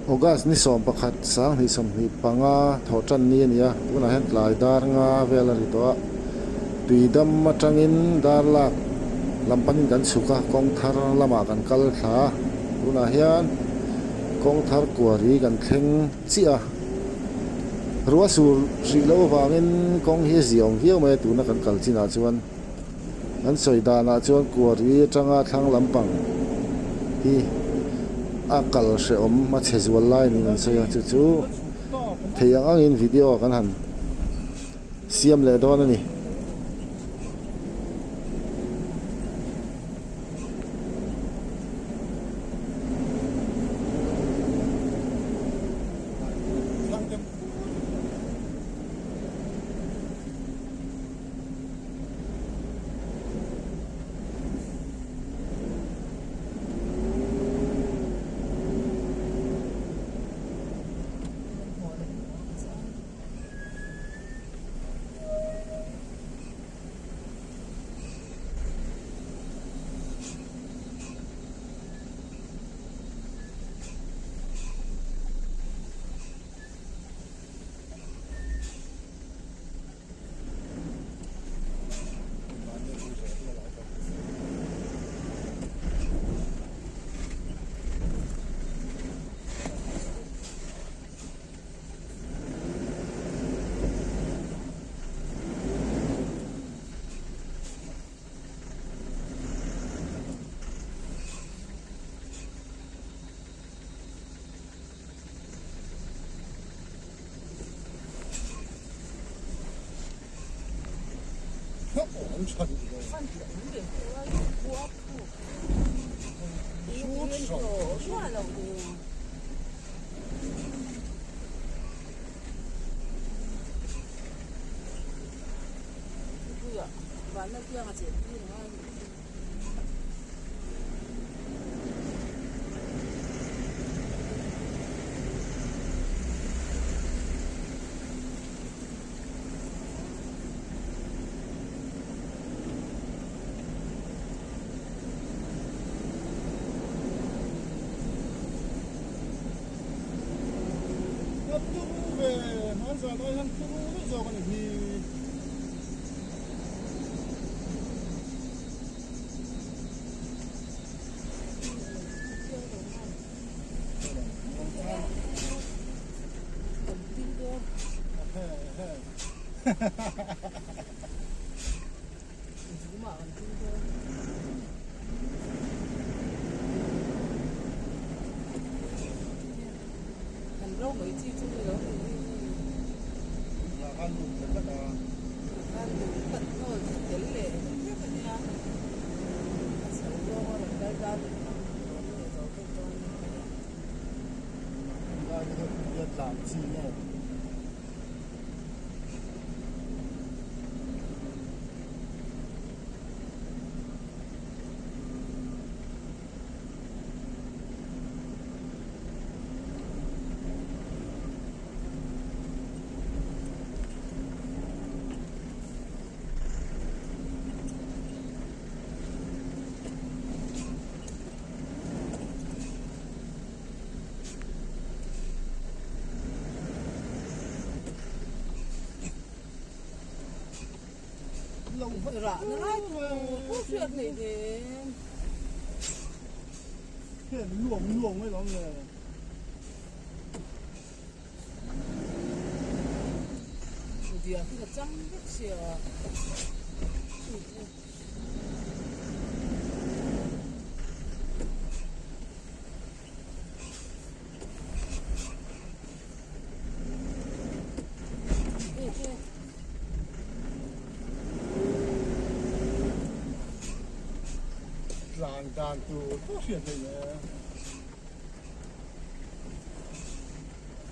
August ni 11 2025 thawh tan ni a ni a, tunah hian tlai dar nga vel a ri tawh a, tui dam atangin dar lak lam panin kan chhuk a, kawng thar lamah kan kal thla a, tunah hian kawng thar kuari kan thleng chiah a, ruah sur hrih loh avangin kawng hi a ziaawm viau mai a tuna kan kal chinah chuan. An sawi danah chuan Kuari atanga thlang lampang hi a kal hrehawm a chhe zual lai niin an sawi a, chu chu thei ang angin video kan han siam leh dawn a ni. Tlan dan tur pawh hriat theih leh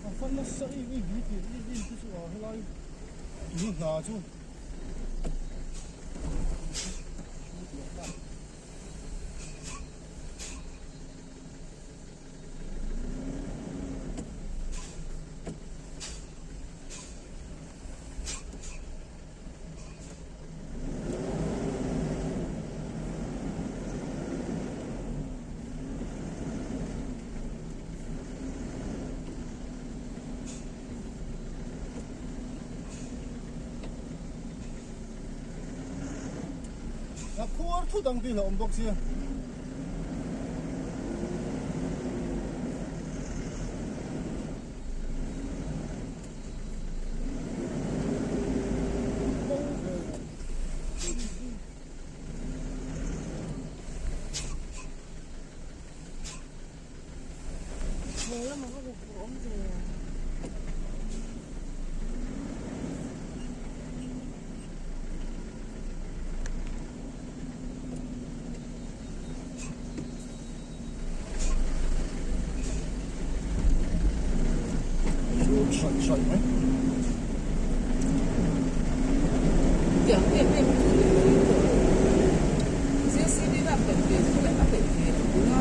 a fan nasa em em hi tih em em te chu a helai tui hna chu. A khuar thut ang tih hlauhawm bawk sia.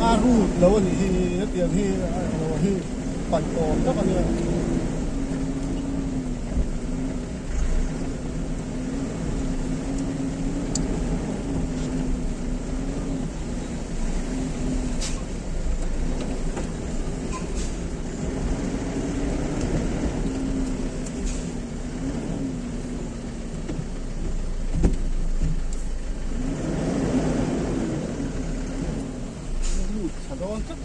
A rut lo a nih hi hetiang hi a englo hi paih awm tak a nia. Lut tha dawn tlat.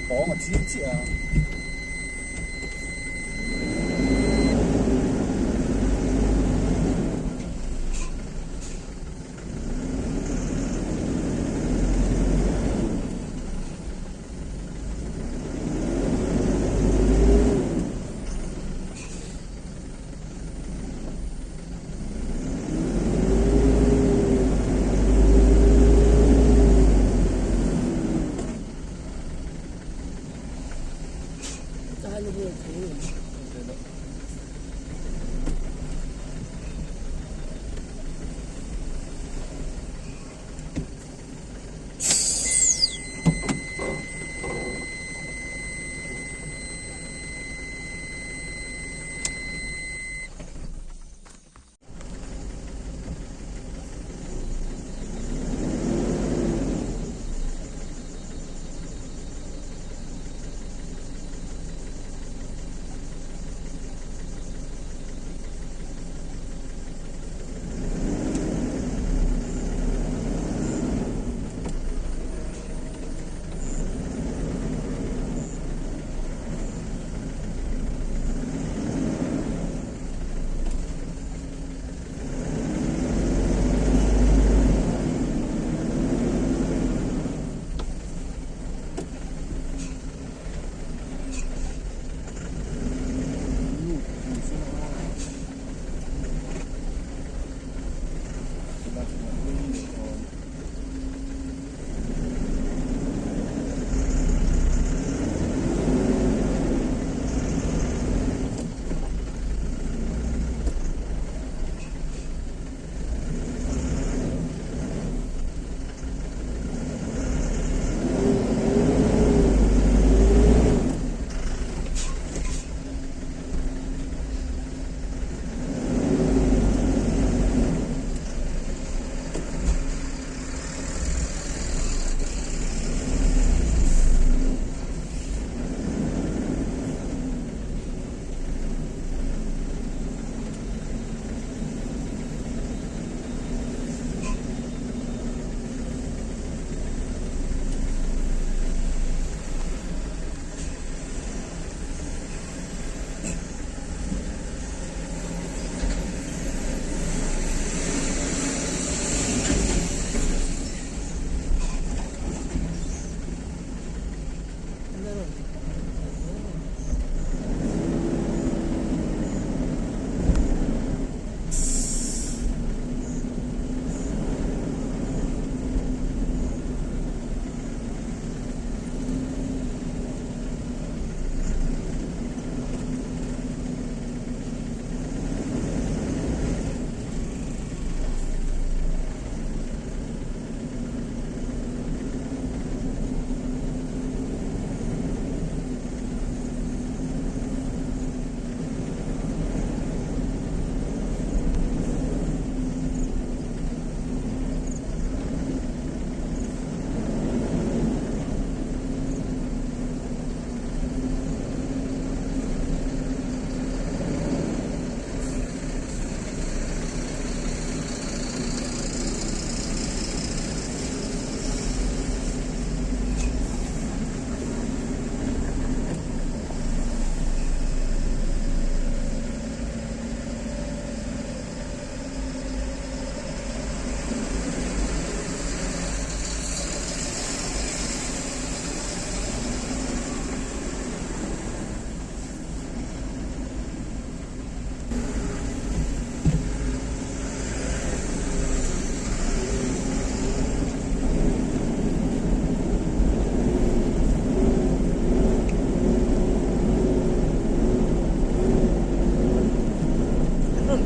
Pawng a chim chiah a.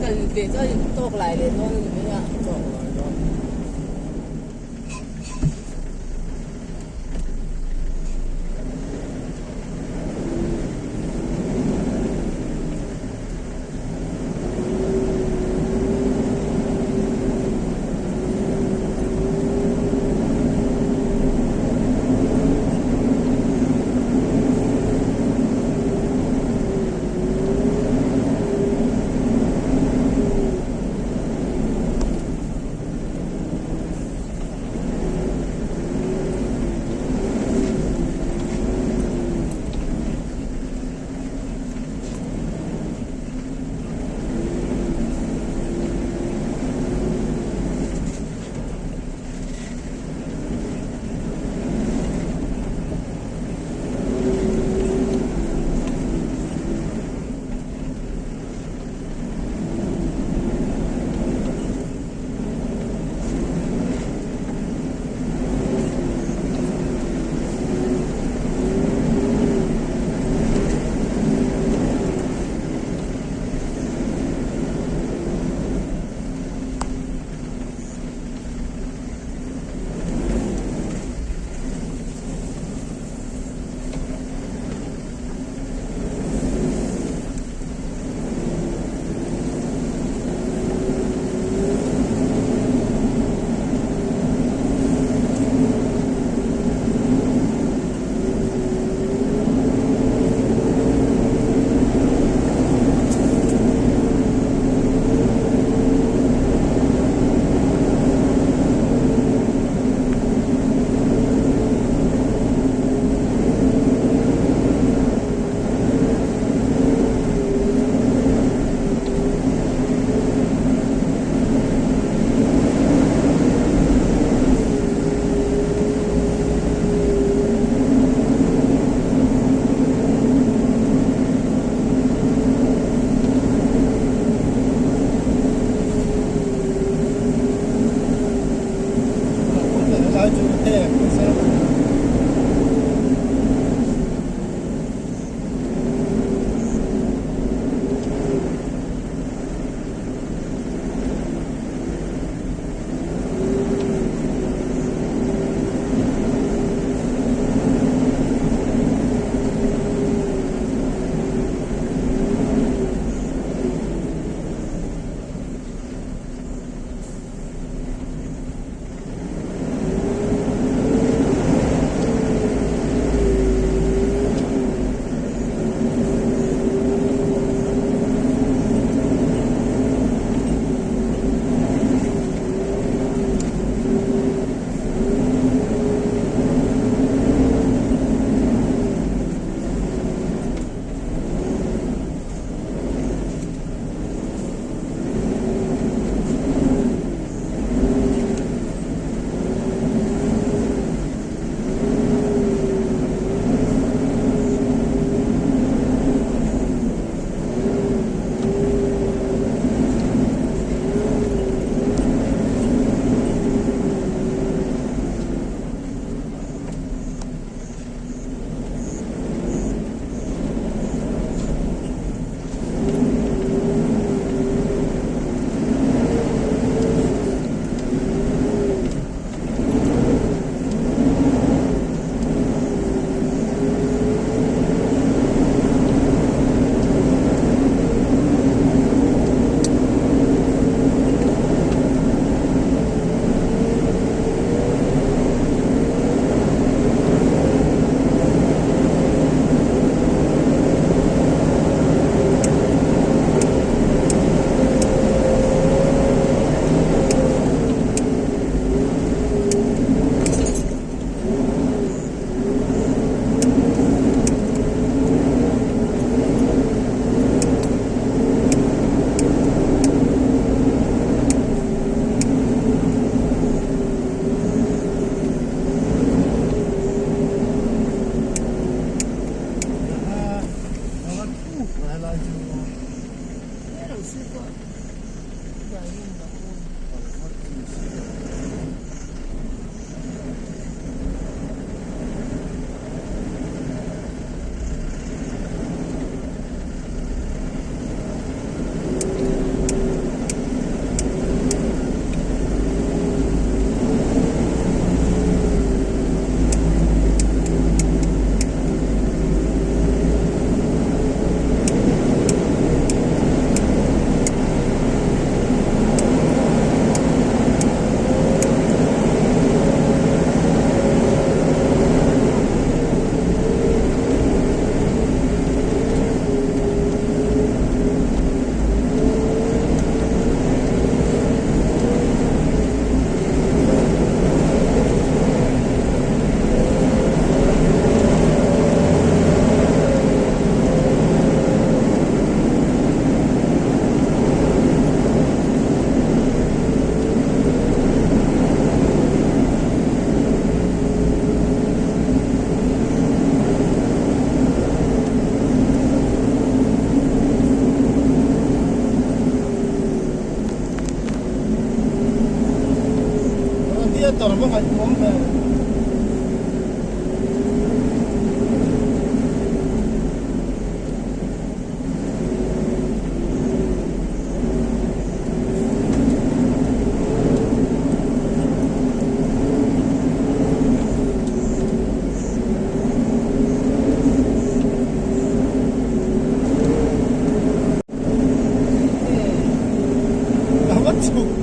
kal ve chuan in tawk lai leh dawn a ni mai a. Tawk lai dawn.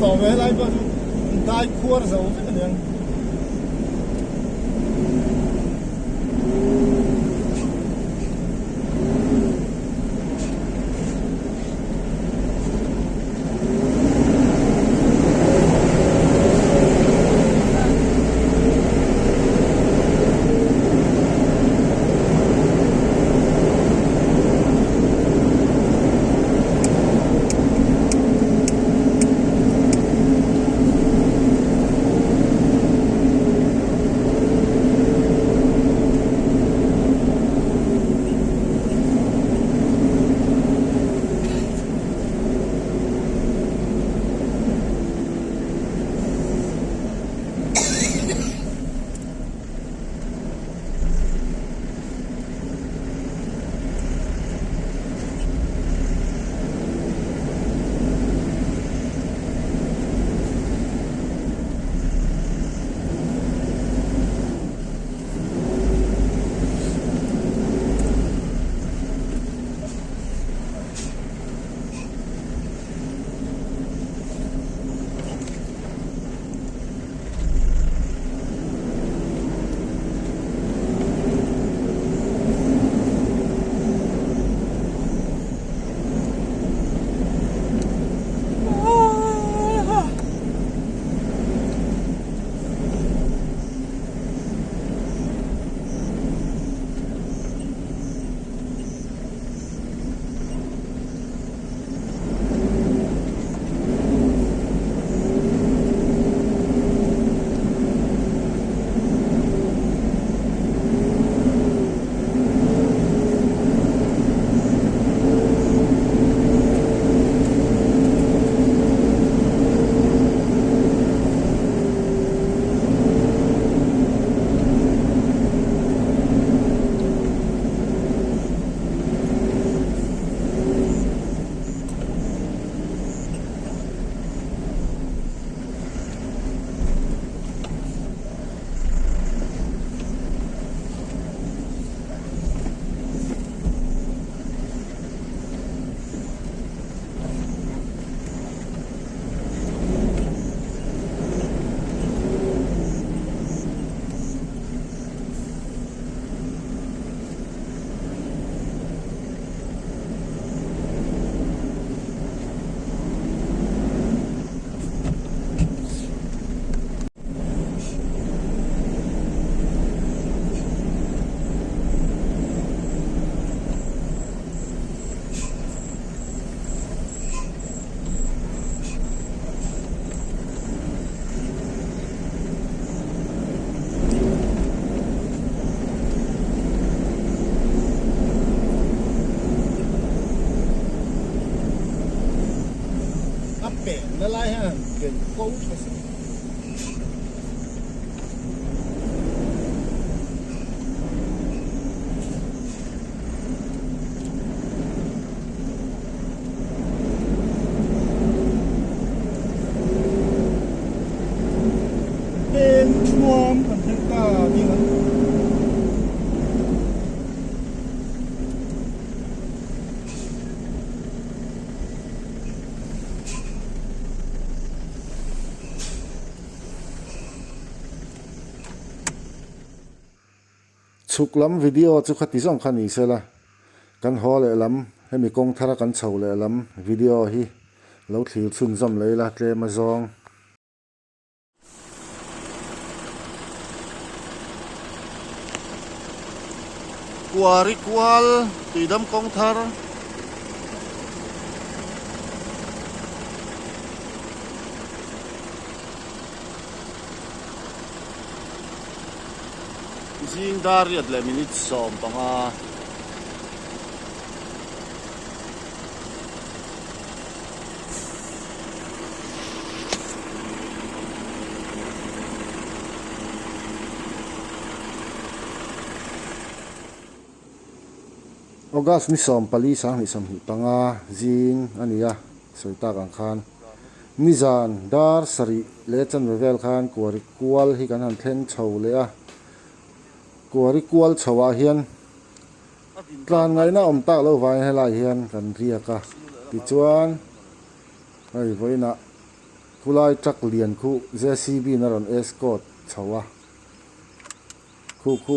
tawh ve helai pawh chu an dai khuar zo vek a niang. A pen na lai hian han ken ko tha se. Peng thuam kan thleng ta ding ang. Chhuk lam video chu khati zawng kha ni sela, kan haw leh lam hemi kawng thara kan chho leh lam video hi lo thlir chhunzawm leh ila tlem a zawng. Kuari kual tuidam kawng thar. Zing dar riat leh minute 15. August ni 14 2025 zing a ni a, sawi tak ang khan nizan dar sarih leh chanve vel khan kuari kual hi kan han thleng chho leh a, kuari kual chho ah hian Tlan ngaihna awm tak lo vangin helai hian kan riak a, tichuan hei vawiinah Khulai truck lian khu JCB in a rawn escort chho a, khu khu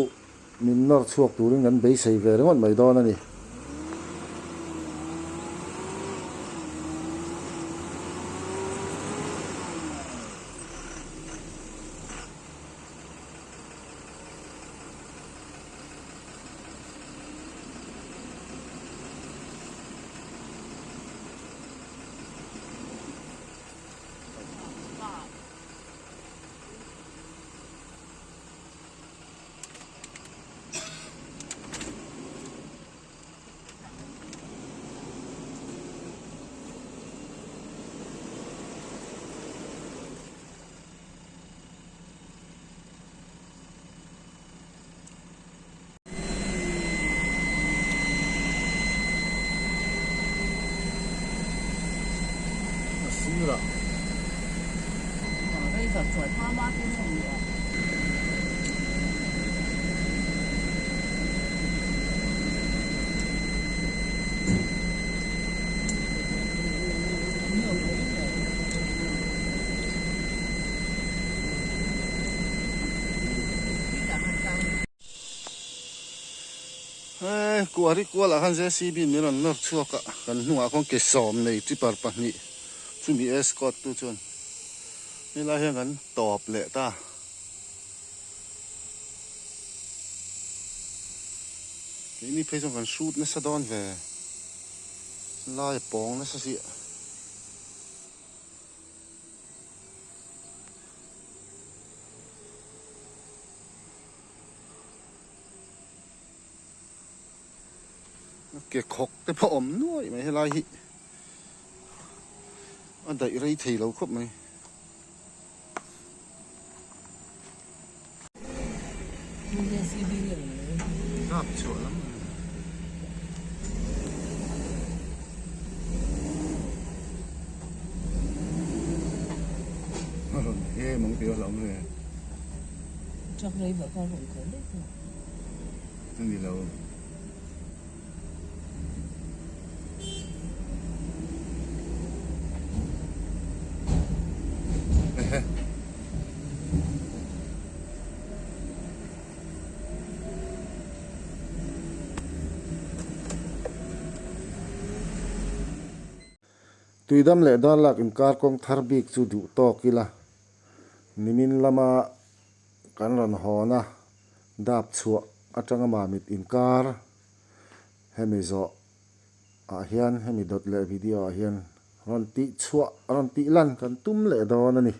min nawr chhuak turin kan beisei ve ringawt mai dawn a ni. A sirah. He kuari kualah khan JCB min rawn nawr chhuak a, kan hnungah khawn ke sawm nei tipper pahnih chumi escort tu chuan helai hian kan tawp leh ta. Keini phei chuan kan hrut nasa dawn ve, lai a pawng nasa si. Ke khawk te pawh awm nuai mai helai hi a daih rei thei lo khawp mai. Hnap chhuah lam a ni. A rawn hem ang tih a hlauhawm hle. Truck driver kha a rawn kal daih tawh. A ni lo. Tuidam leh darlak inkar kawng thar bik chu duh tawk ila, nimin lama kan rawn hawn a, dap chhuah atanga mamit inkar hemi zawh ah hian hemi dawt leh video ah hian rawn tih chhuah rawn tih lan kan tum leh dawn a ni.